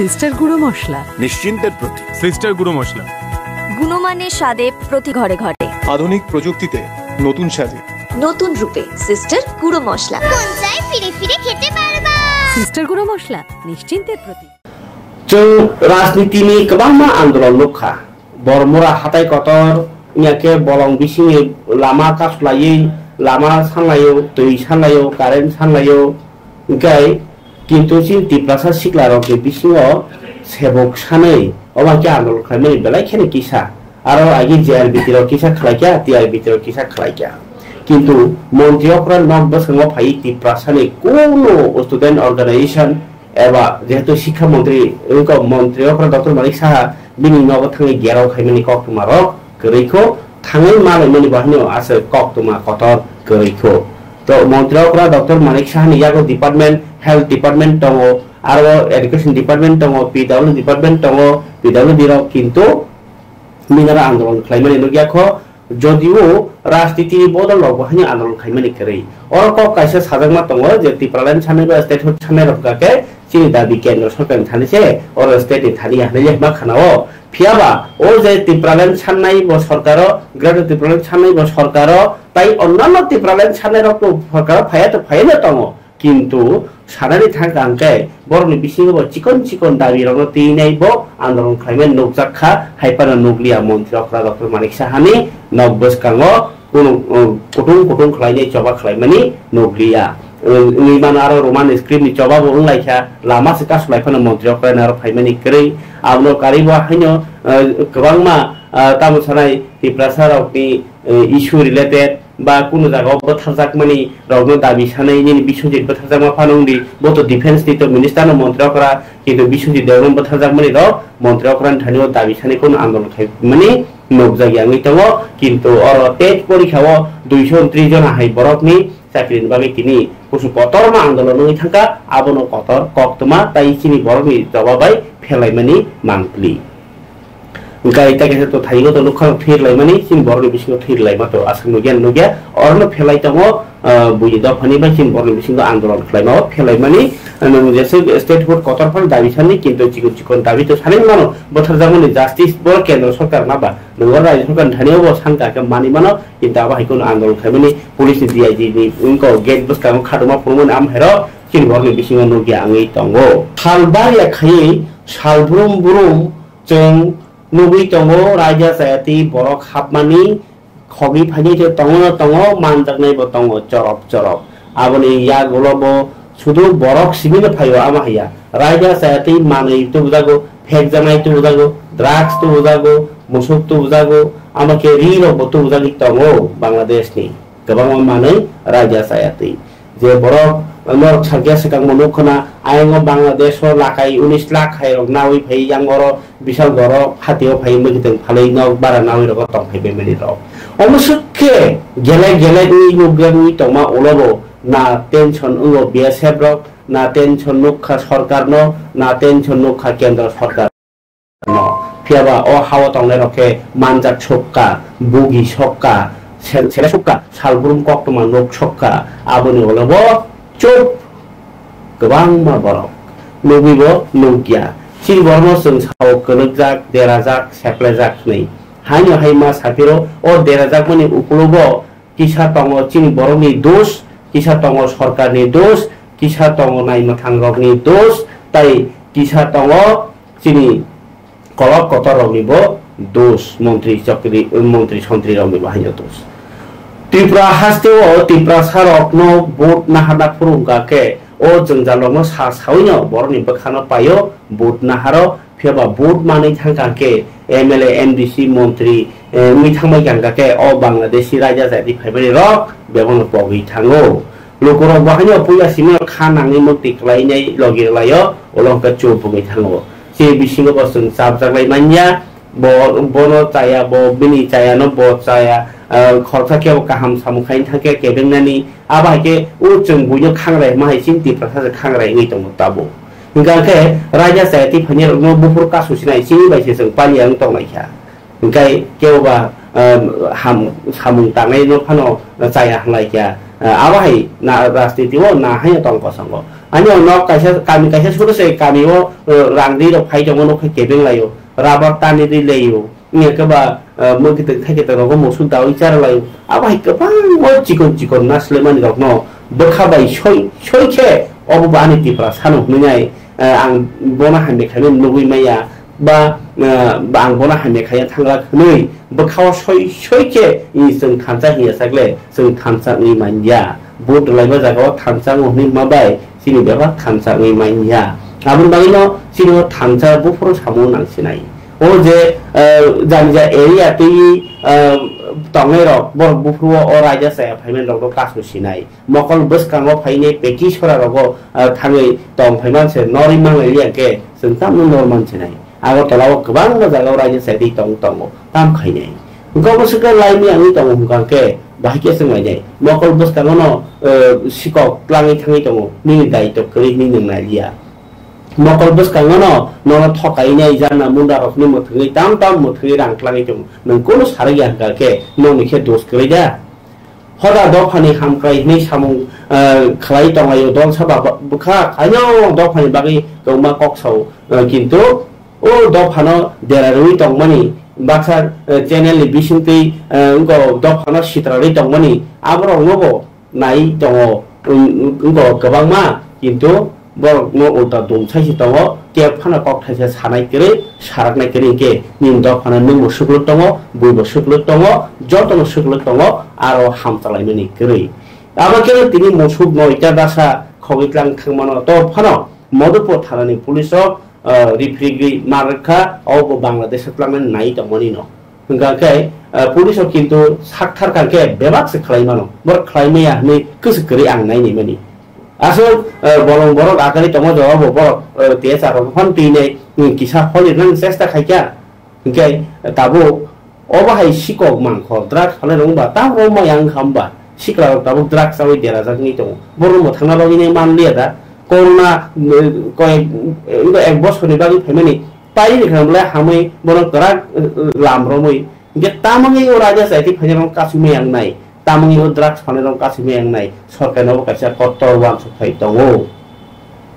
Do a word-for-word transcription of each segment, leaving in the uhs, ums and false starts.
সিস্টার গুঁড়ো মশলা। নিশ্চিন্তের প্রতীক। সিস্টার গুঁড়ো মশলা। গুণমানের স্বাদে প্রতি ঘরে ঘরে। আধুনিক প্রযুক্তিতে নতুন সাজে। নতুন রূপে সিস্টার গুঁড়ো মশলা। মন চায় ফিরে ফিরে খেতে বারবার। সিস্টার গুঁড়ো মশলা, নিশ্চিন্তের প্রতীক। Chwng rajnitini kwbangma andolon nukha. Bormura hatai kotor, wngya khe bolong bisingni lama kasulaiwi, lama sanlaio, twi sanlaio, current sanlaio. Hwnkhe kintu chini Tiprasa siklarokni bisingo sebok sanwi omo khe andolon khlaimani belai kheno kisa. Aro agi J R B T rok kisa khlaikha, T R B T rok kisa khlaikha. Kintu montri okra nok bwskango phai Tiprasani kuno student organization eba jehetu sikha montri, wngkha montri okra Doctor Manik Saha bini nogo thangwi gerao khaimani koktwma rok kwrwi kho, thangwi malaimani bahaino aswk koktwma kotor kwrwi kho. To montri okra Doctor Manik Sahani yago department, health department tongo, aro education department tongo, P W D department tongo, P W D rok kintu minara andolon khlaimani nukya kho. Jodio rajnitini bodol rok bo haino andolon khaimani kwrwi. Oro kok kaisa sajakma tongo je Tipraland sanai ba statehood sanai rok hwnkha khe chini dabi kendro sorkarni thani se, oro state ni thani ya hinwi ma khana o. Phiyaba o je Tipraland sanai bo sorkaro, Greater Tipraland sanai bo sorkaro, tai onnanno Tipraland sanai rok bo sorkaro phaiya to phaiya no tongo. Kintu sanani thangkha hwnkhe borokni bisingo bo chikon chikon dabi rokno twinai bo andolon khlaimani nukjak kha, hai phano nukliya montri okra Doctor Manik Sahani nok bwskango kunu, uh, kutung kutung khlainai choba khlaimani nukliya. Uh, wngwi mano aro Roman script ni choba bo wnglaikha, lama se kasulai phano montri okra ni aro phaimani kwrwi. Abono karwi bo haino, uh, kwbangma, uh, tamo sanai Tiprasa rokni, uh, issue related ba kunu jagao bwtharjakmani rokno dabi sanai nini Biswajit bwtharjakma phano wngdi, bo to defense ni to minister no montri okra, kintu Biswajit Debbarma bwtharjakmani rok montri okra ni thani o dabi sanai kunu andolon khaimani nukjakya wngwi tongo, kintu oro tet porikha o duiso untris jona hai borokni chakri ni bagwi tini kusu kotorma andolon wngwi thangkha, abono kotor koktwma tai chini borokni choba bai phelaimani mangpli. Hwnkhe ta kaisa to thaigo to nukha thir laimani, chini borokni bisingo thir laima to aswk nukya nukya, orono phelai tongo, ah, buini dophani bai chini borokni bisingo andolon khlaima o phelaimani, ah, nwng jesa statehood kotor phano dabi sani, kintu chikon chikon dabi to sani mano, bwtharjakmani justice bo kendro sorkar ma ba, nwng o rajya sorkar ni thani o bo sankha khe manwi mano, kintu abo hai kheno andolon khlaimani police ni D I G ni wngkha gate bwskango khatuma phunukmani amhairok chini borokni bisingo nukya wngwi tongo. Sal barya khaiwi sal brum brum Chwng nugwi tongo, raida chayatwi borok hapmani khogwi phainai tei tongo no tongo, manjaknai bo tongo chorop chorop. Aboni yagulo bo sudu borok simi no phaio, ama haiya. Raida chayatwi manwi tubujago, phekjaknai tubujago, drugs tubujago, musuk tubujago, ama khe ri rok bo tubujagwi tongo Bangladesh ni. Kwbangma manwi raida chayatwi. Je borok norok sakya swkangbo nuk khna, ayang o Bangladesh o lakai unis lakh hai rok nawi phai, yang oro bisal borok hati o phai mwkhitwng phalwi nok bara nawi rogo tong phai bemani rok. Omo swk khe gele gele wi nuk gangwi tongma ulo bo na tension wngo B S F rok, na tension nuk kha sorkar no, na tension nuk kha kendro sorkar. No, phiyaba o hao tongnai rok khe manjak sokka, bugi sokka, sel-, sele sokka, salbrum koktwma nuk sokka, aboni ulo bo chup kwbangma borok nugwi bo nukya. Chini borokno chwng sao kwlwkjak, derajak, seplejak hwnwi. Haino hai ma saphiro o derajakmani ukulogo kisa tongo chini borokni dos, kisa tongo sorkarni dos, kisa tongo naimwthangrokni dos, tai kisa tongo chini kolok kotor rokni bo dos, montri chokri, montri sontri rokni bo haino dos. Tripura haste o Tiprasa rokno vote naharna phurung kha khe o jwngjal rokno sa sawi no borokni bwkhano paio vote naharo, phiya ba vote manwi thang kha khe M L A, M D C, montri, eh, wngwi thang bai kha khe o Bangladeshi raida jadi phaimani rok bebakno pogwi thango. Lukurok bo haino puila simi kha nangwi mukti kwlainai logi rwlaio, ulo hwnkhe chup wngwi thango. Chini bisingo bo chwng chapjak lai manya, bo, bono chaya, bo bini chayano bo chaya, ah, khoroksa khe bo kaham samung khaina thang khe kebengnani, abo hai khe o chwng buino khangrai hwnma hai chini Tiprasa se khangrai wngwi tongo tabuk. Hwnkha khe raida chaya twi phainai rokno buphuru kasu sinai chini bai se chwng paliya wng tong lai kha. Hwnkhe kebo ba, ah, ham-, samung tangnai no phano chaya hwnlai kha. Ah, abo hai na rajniti o na haino tong kosongo. Ani o nok kaisa, kami kaisa suru se kami o, eh, rang ri rok phai tongo, nok khe kebeng lai o, rubber tani ri lai o, wngya khe ba, eh, mwkitwng thaikitwng rogo musuk dawi chara lai o. Abo hai kwbangma chikon chikon na swlaimani rokno bwkha bai soi, soi khe obo bo ani Tiprasa no hwnwi nai, eh, ang bono hamya khaimani nugwi maya. Ba, ah, ba ang bono hamya khaiya thanglak hwnwi bwkhao soi soi khe, i, chwng thansa hiya sakle chwng thansa wngwi manya. Vote rwlaima jagao thansa wng hwnwi hwnma bai chini bebak thansa wngwi manya. Aboni bagwino chini o thansa buphuru samung nang sinai. O je, ah, jani ja area twi, ah, tongnai rok borok buphuru o raida chaya phaimani rok no kasu sinai. Mokol bwskango phainai peki sora rogo, ah, thangwi tong phaiman se norwi manglai liya khe chwng tamno norman sinai. Agartala o kwbangma jaga o raida chaitwi tong tongo, tam khainai. Hwnkhe obo swkang laimia wngwi tongo hwnkha khe bahai khe chwng lainai. Mokol bwskango no, eh, sikok tlangwi thangwi tongo, nini daitw kwrwi hwnwi nwng nai liya. Mokol bwskango no nono thokainai jana munda rokni mwthangwi tam tam mwthangwi rang tlangwi tongo. Nwng kunu sarwi ya hwnkha khe nokni khe dos kwrwi da? Hoda dophani hamkrai hwnwi samung, eh, khlai tonglaio dol saba ba-, bwkha, aino dophani bagwi kwbangma kok sao, eh, kintu o dophano dera rwui tongmani, baksa, eh, channel ni bisingtwi, eh, wngkha dophano sitra rwui tongmani, aborokno bo nai tongo, wng-, wngkha kwbangma, kintu borokno ulta dum sai se tongo, kebo phano kok thaisa sanai kwrwi, saraknai kwrwi hinkhe nini dophano nwngbo swklwk tongo, buibo swklwk tongo, jotono swklwk tongo, aro hamchalaimani kwrwi. Abo khe tini musuk noita dasa khogwi tlang thangmano, to phano Madhupur thanani police rok, ah, riphrigwi mar rwkha, obo Bangladesh o tlangnani nai tongmani no. Hwnkha khe, ah, police o kintu sakthar kha khe bebak se khlai mano. Borok khlai maya hwnwi kwswk kwrwi ang nai nai mani. Aswk, ah, bolong borok akwrwi tongo jora bo borok, ah, T S R rok phano twi nai, hmm, kisa holi rwnani chesta khai kha. Hwnkhe tabuk obo hai sikok mangkho, drugs phalai rok wngba tam rok maya wngkha wngba? Sikla rok tabuk drugs chawi dera jak wngwi tongo. Borok mwthangna bagwi nai man liya da? Corona, eh, koi, eh, ek bosor ni bagwi phaimani. Pairi khna belai hamwi bono kwrak, eh, lam romwi. Hinkhe tamoni o raida chaitwi phainai rok kasumwi yang nai, tamoni o drugs phalnai rok kasumwi yang nai, sorkar no bo kaisa kotor uansuk phai tongo.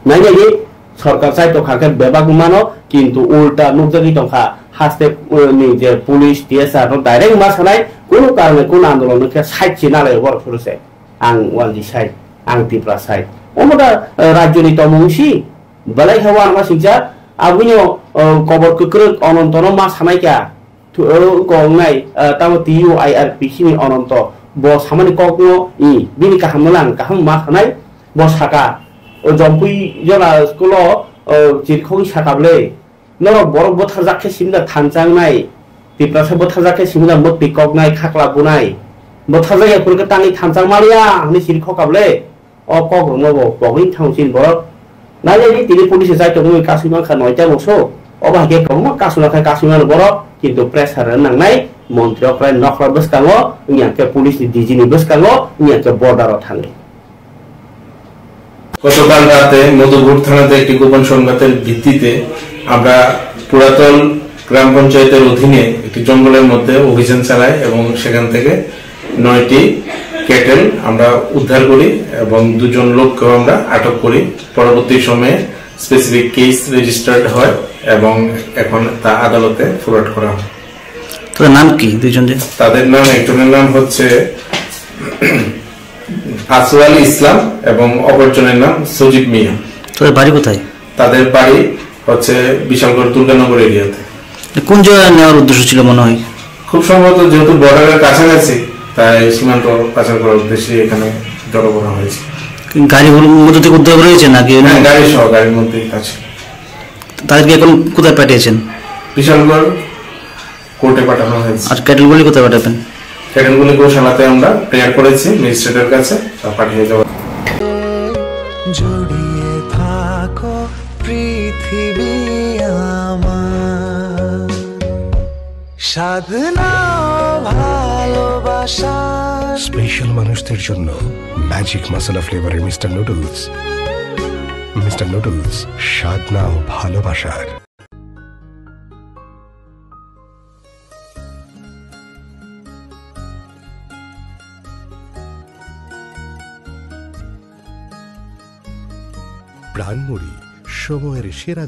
Nai nai di, sorkar chai tongkha khe bebak mano, kintu ulta nukjagwi tongkha, haste, eh, ni je police, T S R no direct ma sanai, kunu karone kunu andolon no khe side se nalai borok phuru se. Ang wanji side, ang Tipra side. Omo da, eh, rajyo ni tomung si, belai khe uanama singcha, aboni, eh, kobor kwkrwk Ononto no ma sanai kha. Thu-, o, wngkha wngnai, ah, tamo T U I R P C ni Ononto, bo samani kokno, i, bini kahamno lang kaham ma sanai, bo saka, o, Jompui jora school o, o, chirikhogwi saka bwle, norok borok bwtharjak khe simi da thansa wngnai, Tiprasa bwtharjak khe simi da mwktwi koknai, khakla bunai, bwtharjak ya phuru khe tangwi thansa maliya hwnwi chirikhok ka bwle. O kok rwngno bo pogwi thang chini borok. Nai nai di tini police chai tongwi kasui mankha noita moso. Obo hai khe kwbangma kasuna khai kasui mano borok, kintu pressure rwna nangnai montri okrai nokra bwskango, wngya khe police ni D G ni bwskango, wngya khe border o thangwi. গতকাল রাতে মধুপুর থানাতে একটি গোপন সংবাদের ভিত্তিতে আমরা পুরাতন গ্রাম পঞ্চায়েতের অধীনে একটি জঙ্গলের মধ্যে অভিযান চালাই এবং সেখান থেকে নয়টি ক্যাটেল আমরা উদ্ধার করি এবং দুজন লোককেও আমরা আটক করি। পরবর্তী সময়ে স্পেসিফিক কেস রেজিস্টার্ড হয় এবং এখন তা আদালতে ফরওয়ার্ড করা হয়। তাদের নাম কি দুইজন যে? তাদের নাম, একজনের নাম হচ্ছে আসওয়াল ইসলাম এবং অপরজনের নাম সজীব মিয়া। তাদের বাড়ি কোথায়? তাদের বাড়ি হচ্ছে বিশালগড় দুর্গানগর এরিয়াতে। কোন জায়গায় নেওয়ার উদ্দেশ্য ছিল মনে হয়? খুব সম্ভবত যেহেতু বর্ডারের কাছাকাছি, তাই সীমান্ত পাচার করার উদ্দেশ্যে এখানে জড়ো করা হয়েছে। গাড়ির মধ্যে থেকে উদ্ধার করা হয়েছে নাকি? হ্যাঁ, গাড়ি সহ গাড়ির মধ্যেই আছে। তাদেরকে এখন কোথায় পাঠিয়েছেন? বিশালগড় কোর্টে পাঠানো হয়েছে। আর ক্যাটেলগুলি কোথায় পাঠাবেন? ক্যাটেলগুলি গোশালাতে আমরা ক্লিয়ার করেছি ম্যাজিস্ট্রেটের কাছে, তা পাঠিয়ে দেওয়া। জড়িয়ে থাকো পৃথিবী আমার, সাধনা ভালোবাসা। স্পেশাল মানুষদের জন্য ম্যাজিক মশলা ফ্লেভারের মিস্টার নুডলস। মিস্টার নুডলস, স্বাদ নাও ভালোবাসার। Muri, সময়ের সেরা